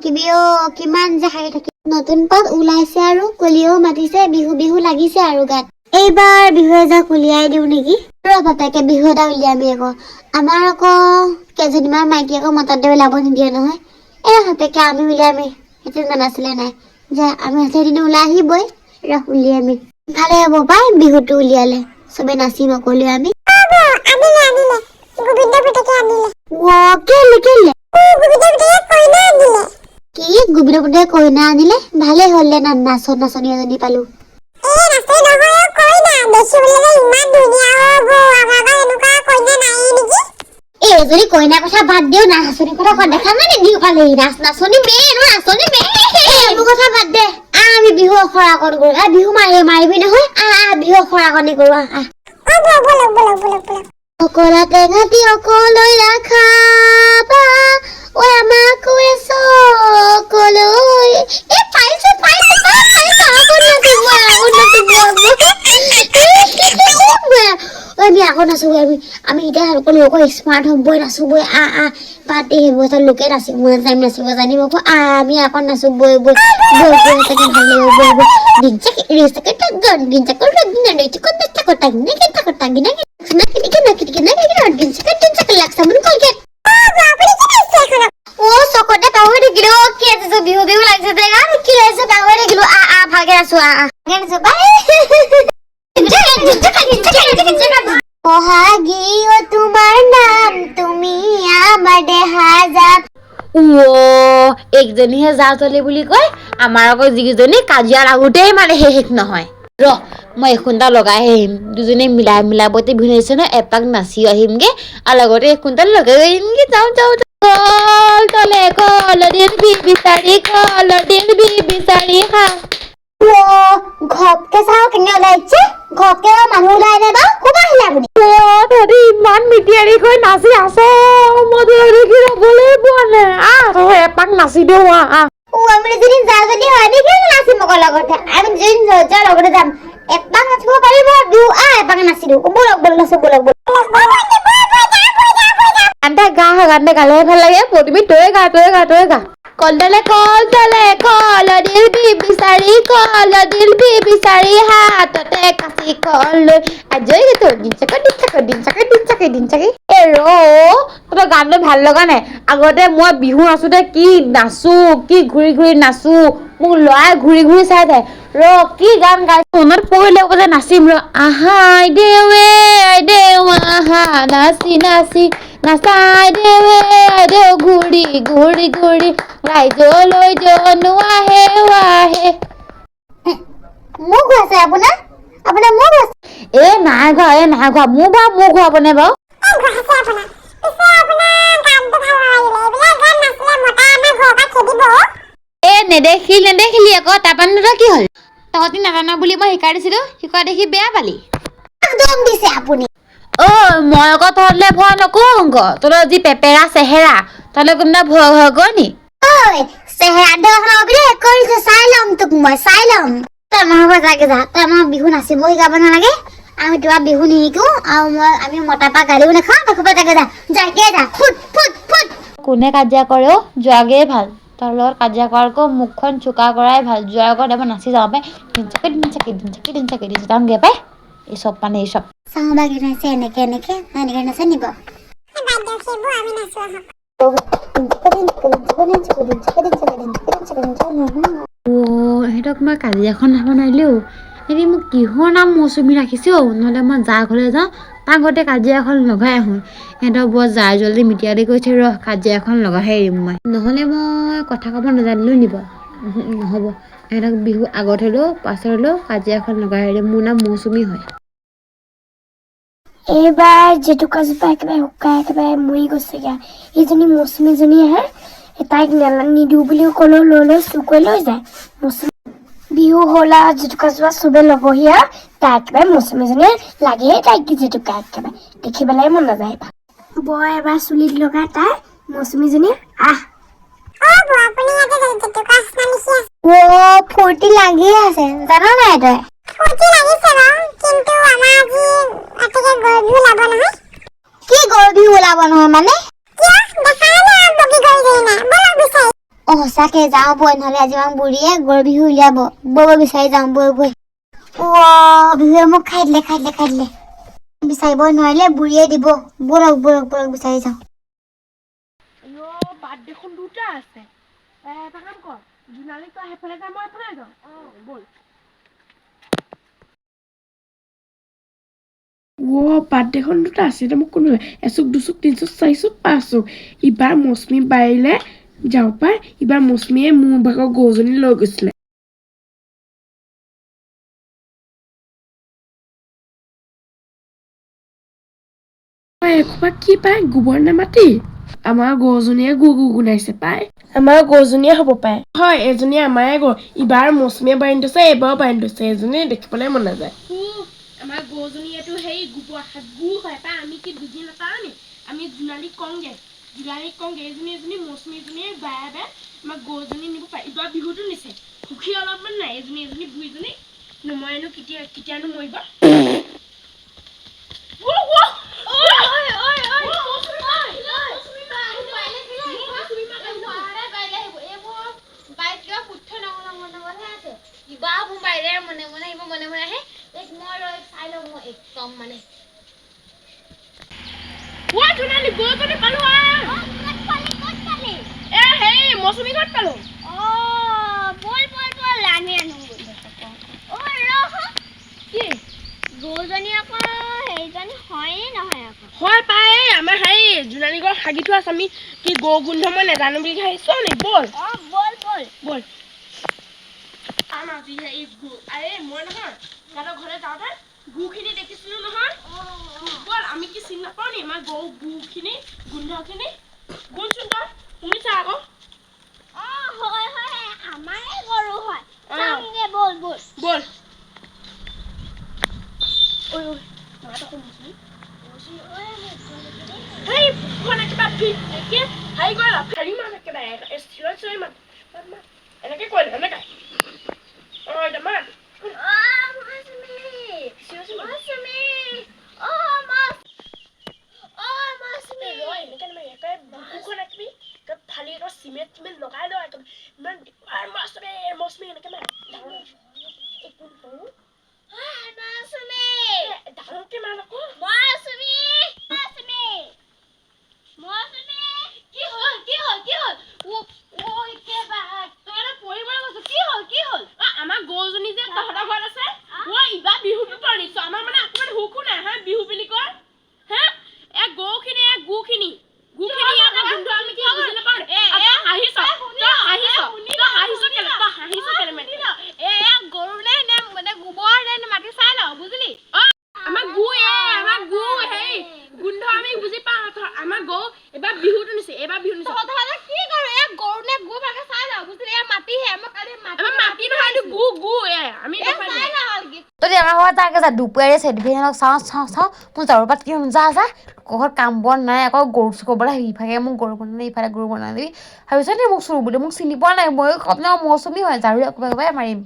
থাকিবি অ, কিমান যে হাঁহি থাকিবি। নতুন পাত ওলাইছে আৰু কলিও মাতিছে, বিহু বিহু লাগিছে আৰু গাত। এইবাৰ বিহু এজাক উলিয়াই দিওঁ নেকি? ৰ বাপেকে, বিহু এটা উলিয়াবি আকৌ। আমাৰ আকৌ কেইজনীমান মাইকী আকৌ মতাতে ওলাব নিদিয়ে নহয়। এই বাপেকে, আমি উলিয়ামি। সেইটো নানাছিলে নাই যে আমি সেইদিনা ওলাই আহিবই। ৰহ, উলিয়ামি, ভালে হ'ব পাই। বিহুটো উলিয়ালে চবে নাচিম অকলে আমি। আনিলে, আনিলে, গোবিন্দ পুতেকে আনিলে। অ, কেলে কেলে? গোবিন্দ পুতেকে কইনা আনিলে। কি, গোবিন্দ পুতেকে কইনা আনিলে? ভালে হ'ল দে না, নাচনী এজনী পালো। এই নাচনী নহয় অ, কইনা। দেখিবলৈ যে ইমান ধুনীয়া অ বৌ, আমাৰ ঘৰত এনেকুৱা কইনা নায়েই নেকি? এই এজনী কইনাৰ কথা বাদ দিও, নাচনীৰ কথা কোৱা। দেখা নাই নে, বিহু পালেহি, নাচ নাচনী মেইন অ, নাচনী মেইন। এইবোৰ কথা বাদ দে, আহ, আমি বিহু আখৰা অকণ কৰো। আহ, বিহু মাৰিবি নহয়। আহ আহ, বিহু আখৰা অকণে কৰো, আহ আহ। অ বৌ, ব'লক ব'লক ব'লক ব'লক। অকলা টেঙাটি অকলৈ ৰাখাবা ঐ, আমাকো এচকলৈ। এ পাইছো পাইছো পাইছো। আকৌ নাচো বৈ, আকৌ নাচো বৈ। ঐ, আমি আকৌ নাচো বৈ। আমি এতিয়া সকলো আকৌ স্মাৰ্ট হ'ম বৈ, নাচো বৈ। আহ আহ, বাদ দে সেইবোৰ কথা। লোকে নাচিব নাজানিম, নাচিব জানিব আকৌ। আহ, আমি আকৌ নাচো বৈ বৈ বৈ বৈ। তাকে ভাল লাগিব বৈ বৈ। দিন চাকি ৰিচাকে টাগন দিন চাকৰ দিন ৰিচাক চাক টাগনে কে টাক টাগিনা নাকি নাকি নাকি দিন চাক দিন চাক লাক্সামন কলগেট। অ বৌ, আপুনি কি নাচিছে এখন? অ, চকতে পাহৰি থাকিলো। অ, কি আছে, বিহু বিহু লাগিছে যে গান কি আছে, পাহৰি থাকিলো। আ আ, ভালকে নাচো, আ আ, ভালকে নাচো। বাই। বহাগী অ, তোমাৰ নাম, তুমি আমাৰ দেহা জান। অ', এইকেইজনীহে যা জ্বলে বুলি কয়। আমাৰ আকৌ যিকেইজনী কাজিয়া লাগোতেই মানে শেষ নহয়। ৰ, মই এখুন্দা লগাই আহিম। দুজনীয়ে মিলাই মিলাবতে বিহু নাচিছে ন, এপাক নাচি আহিমগে আৰু লগতে এখুন্দা লগাই আহিমগে। যাওঁ যাওঁ। কল তলে কল দিল বিচাৰি, কল দিল বিচাৰি খা। অ, ঘপকে চাওঁ কেনে ওলাইছে, ঘপকে মানুহ ওলাই নাই বাৰু। ক'ৰ আহিলে আপুনি? অ', তহঁতি ইমান মিটিয়াৰি কৰি নাচি আছ, মই দেখি ৰ'বলৈ পোৱা নাই। আহ, তই এপাক নাচি দিওঁ, আহ আহ। অ, আমি দুজনী যা যদি হয় নেকি, নাচিম আকৌ লগতে। আমি দুজনী যোৱাৰ লগতে যাম। এপাক নাচিব পাৰিব বিহু। আহ, এপাক নাচি দিওঁ। ব'লক ব'লক, নাচো, ব'লক ব'লক। গান এটা গা, গান এটা গালেহে ভাল লাগে। প্ৰতিমি, তয়ে গা, তয়ে গা, তয়ে গা। কলদলে কল তলে কল দিল বিচাৰি, কল দিল বিচাৰি, হাততে কাচি কল লৈ আজৰি তোৰ দিন চাকে দিন চাকে দিন চাকে দিন চাকে দিন চাকে। এ ৰ, তহঁতৰ গানটো ভাল লগা নাই। আগতে মই বিহু নাচোতে কি নাচো, কি ঘূৰি ঘূৰি নাচো, মোক ল'ৰাই ঘূৰি ঘূৰি চাই থাকে। ৰ, কি গান গাইছো মনত পৰিলে যে নাচিম। ৰ, আহাই দেৱে আই দেও, আহা নাচি নাচি নাচাই দেৱে আই দেও, ঘূৰি ঘূৰি ঘূৰি ৰাইজলৈ জনোৱা আহে। মোক ঘূৰাইছে আপোনাৰ? আপোনাৰ মোক ঘূৰাইছে? এ নাই ঘূৰা, এ নাই ঘূৰা। মোৰ বাৰু মোক ঘূৰাবনে বাৰু? এই ঘূৰাইছে আপোনাক। পিছে আপোনাৰ গানটো ভাল নালাগিলে। এইবিলাক গান নাচিলে মতা আমাৰ ঘৰৰ পৰা খেদিব অ। এ নেদেখিলি, নেদেখিলি আকৌ। তাৰপৰা তই কি হ'ল? তহঁতি নাজান বুলি মই শিকাই দিছিলো, শিকোৱা দেখি বেয়া পালি। দম দিছে আপুনি। অ, মই আকৌ তহঁতলৈ ভয় নকৰোঁ আকৌ। তহঁতৰ যি পেপেৰা চেহেৰা, তহঁতে কোনোবা ভয় ভয় কৰে নি? ঐ, চেহেৰা দেখা নকবি দেই। কৰিছো, চাই ল'ম তোক মই, চাই ল'ম। তই আমাৰ ঘৰত যাগে যা। তই আমাৰ বিহু নাচিব শিকাব নালাগে। আমি তোমাৰ বিহু নিশিকো আৰু মই আমি মতাৰ পৰা গালিও নাখাওঁ। তই ক'ৰবাত যাগে যা, যাগে যা, ফুট ফুট ফুট। কোনে কাজিয়া কৰেও, যোৱাগেই ভাল। তাৰ লগত কাজিয়া কৰাতকৈ মুখখন চোকা কৰাই ভাল। যোৱাৰ আগত এবাৰ নাচি যাওঁ পাই। দিন চাকে দিন চাকে দিন চাকে দিন চাকে দিন যাওঁগে পাই। এই চব মানে এই চব। চাওঁ বা কি নাচে। এনেকে এনেকে এনেকে নাচে নিব। এই বাদ দিয়ক সেইবোৰ, আমি নাচো আহক। অ', ইহঁতক মই কাজিয়াখন বনাই দিলেও সিহঁতি মোক কিহৰ নাম মৌচুমী ৰাখিছে অ'। নহ'লে মই যাৰ ঘৰলৈ যাওঁ, তাৰ ঘৰতে কাজিয়া এখন লগাই আহোঁ। সিহঁতৰ বৰ জাই জলদি মিটিয়ালি কৰিছে। ৰহ, কাজিয়া এখন লগাইহে এৰিম মই। নহ'লে মই কথা ক'ব নাজানিলেও নিব নহ'ব। ইহঁতক বিহু আগত হ'লেও পাছত হ'লেও কাজিয়া এখন লগাই এৰিম। মোৰ নাম মৌচুমী হয়। এইবাৰ জেতুকাজোপা একেবাৰে শুকাই একেবাৰে মৰি গৈছেগৈ। এইজনী মৌচুমীজনী আহে, তাইক নিদিওঁ বুলি ক'লেও লৈ লৈ চুৰ কৰি লৈ যায়। মৌচুমী বিহু হ'ল আৰু জেতুকাজোপা চবে ল'বহি আৰু তাই একেবাৰে মৌচুমীজনীয়ে লাগেই তাইক জেতুকা, একেবাৰে দেখিবলৈ মন নাযায়। বৰ এবাৰ চুলিত লগাই তাই মৌচুমীজনীয়ে, আহ। অ বৌ, আপুনি ইয়াতে জেতুকা নিচিনা লিখি আছে। অ, ফূৰ্তি লাগিয়ে আছে, জান নাই তই? ফূৰ্তি লাগিছে বাৰু, কিন্তু আমাৰ আজি ৰাতিকে গৰু বিহু ওলাব নহয়। কি গৰু বিহু ওলাব নহয় মানে? কিয় দেখাই নাই আৰু বগী গৰুজনী নাই? ব'লক বিচাৰি। অ সঁচাকে যাওঁ বৈ, নহ'লে আজি আমাক বুঢ়ীয়ে গৰু বিহু উলিয়াব। বৈ বৈ বিচাৰি যাওঁ, বৈ বৈ। অ বিহুৱে মোক খাই দিলে, খাই দিলে, খাই দিলে। বিচাৰিব নোৱাৰিলে বুঢ়ীয়ে দিব। ব'লক ব'লক ব'লক, বিচাৰি যাওঁ। অ' বাট দেখোন দুটা আছে। এটা কাম কৰ জোনালী, তই সেইফালে যা, মই এফালে যাওঁ, ব'ল। অ' বাট দেখোন দুটা আছে। এতিয়া মোক কোনোবা এচুক, দুচুক, তিনচুক, চাৰিচুক, পাঁচচুক। ইবাৰ মৌচুমী বাৰীলে যাওঁ পাই। ইবাৰ মৌচুমীয়ে মোৰ ভাগৰ গৰুজনী লৈ গৈছিলে। এসোপা কি পায়, গোবৰ নে মাটি? আমাৰ গৰুজনীয়ে গু গু গোন্ধাইছে পাই। আমাৰ গৰুজনীয়ে হ'ব পায়। হয়, এজনীয়ে আমাৰে গৰু। ইবাৰ মৌচুমীয়ে বান্ধি থৈছে, এইবাৰো বান্ধি থৈছে। এজনী দেখিবলৈ মন নাযায়। আমাৰ গৰুজনীয়েতো সেই গোবৰ গু হয় পাই। আমি কি বুজি নাপাওঁ নি? আমি জোনালী কংগে, জোনালী কংগে। এজনী এজনী মৌচুমী এজনীয়ে বায়ে বায়ে আমাৰ গৰুজনী নিব পাৰে। ইবাৰ বিহুতো নিছে, সুখী অলপমান নাই। এজনী এজনী বুঢ়ীজনী নমৰেনো কেতিয়া, কেতিয়ানো মৰিব? জোনালী, গৰুজনী পালো। এ হেৰি, মৌচুমী ঘৰত পালো। কি? গৰুজনী আকৌ সেইজনী হয়নে নহয় আকৌ? হয় পাই। আমাৰ হেৰি, জোনালী ঘৰত হাগি থোৱা আছে। আমি কি গৰু গোন্ধ মই নাজানো বুলি ভাবিছ নি? ব'ল। অ ব'ল ব'ল। ব'ল। আজি হেৰি গু, আৰে মই নহয়, সিহঁতৰ ঘৰলৈ যাওঁতে গুখিনি দেখিছিলো নহয়। ব'ল, আমি কি চিনি নাপাওঁ নি আমাৰ গৰু গুখিনি, গোন্ধখিনি? গুণচোন তই শুনিছা আকৌ। অ হয় হয়, আমাৰে গৰু হয়। অ। চামগে, ব'ল ব'ল। ব'ল। ঐ ঐ, মাত আকৌ মৌচুমী। হেই বুকুখন কিবা কি হেৰি কৰিলা, হেৰি মাত, একেবাৰে চিঞৰি চিঞৰি মাত, মাত মাত, এনেকে কৰিলে এনেকে। অ এতিয়া মাত। অ মৌচুমী। চিঞৰি চিঞৰি মাত। মৌচুমী, অ মাছ, অ মৌচুমী। ৰ, এনেকে নামাৰি, একেবাৰে বুকুখন আঁকিবি, একেবাৰে ফালি, একেবাৰে চিমেণ্ট চিমেণ্ট লগাই লওঁ একেবাৰে ইমান মৌচুমী মৌচুমী এনেকে মাৰ। ডাঙৰ একো সৰু। মৌচুমী। ডাঙৰকে মাৰ আকৌ। মৌচুমী, মৌচুমী, মৌচুমী। কি হ'ল, কি হ'ল, কি হ'ল? অ একেবাৰে তই এটা পৰিবলৈ গৈছ। কি হ'ল, কি হ'ল? অ, আমাৰ গৰুজনী যে তহঁতৰ ঘৰত আছে, অ ইবাৰ বিহুটো তই নিছ। আমাৰ মানে অকণমান সুখো নাই হা, বিহু বুলি কয় হে। এ গৰুখিনি, এ গুখিনি, গুখিনি ইয়াতে গোন্ধ আমি কি বুজি নাপাওঁ নি? আৰু তই হাঁহিছ, তই হাঁহিছ, তই হাঁহিছ কেলে? তই হাঁহিছ কেলে মানে? এ গৰু নে নে মানে গোবৰ নে মাটি চাই লওঁ, বুজিলি? অ আমাৰ গু, এ আমাৰ গু হেৰি গোন্ধ আমি বুজি পাওঁ। আমাৰ গৰু এবাৰ বিহুটো নিছে, এইবাৰ বিহু নিছে। তহঁতে কি কৰো, এ গৰু নে গু ভালকে চাই লওঁ, বুজিলি? এ মাটিহে, মই কালি মাটি আমাৰ মাটি নহয়, এইটো গু, গু। এ আমি এ দেখুৱাই চাই দিম। লওঁ ভালকে। তই টেঙা হোৱা তাকে যা, দুপৰীয়া চেটভেনক চাওঁ চাওঁ চাওঁ। মোৰ ঝাৰু পাত কি যা যা, ঘৰত কাম বন নাই আকৌ, গৰু চুৰ কৰিবলৈ ইফালে মোক গৰু বনাই, ইফালে গৰু বনাই দিবি। ভাবিছ নি মোক চুৰ বুলি? মোক চিনি পোৱা নাই? ময়ো কম ন, মৌচুমী হয়। ঝাৰু একেবাৰে মাৰিম।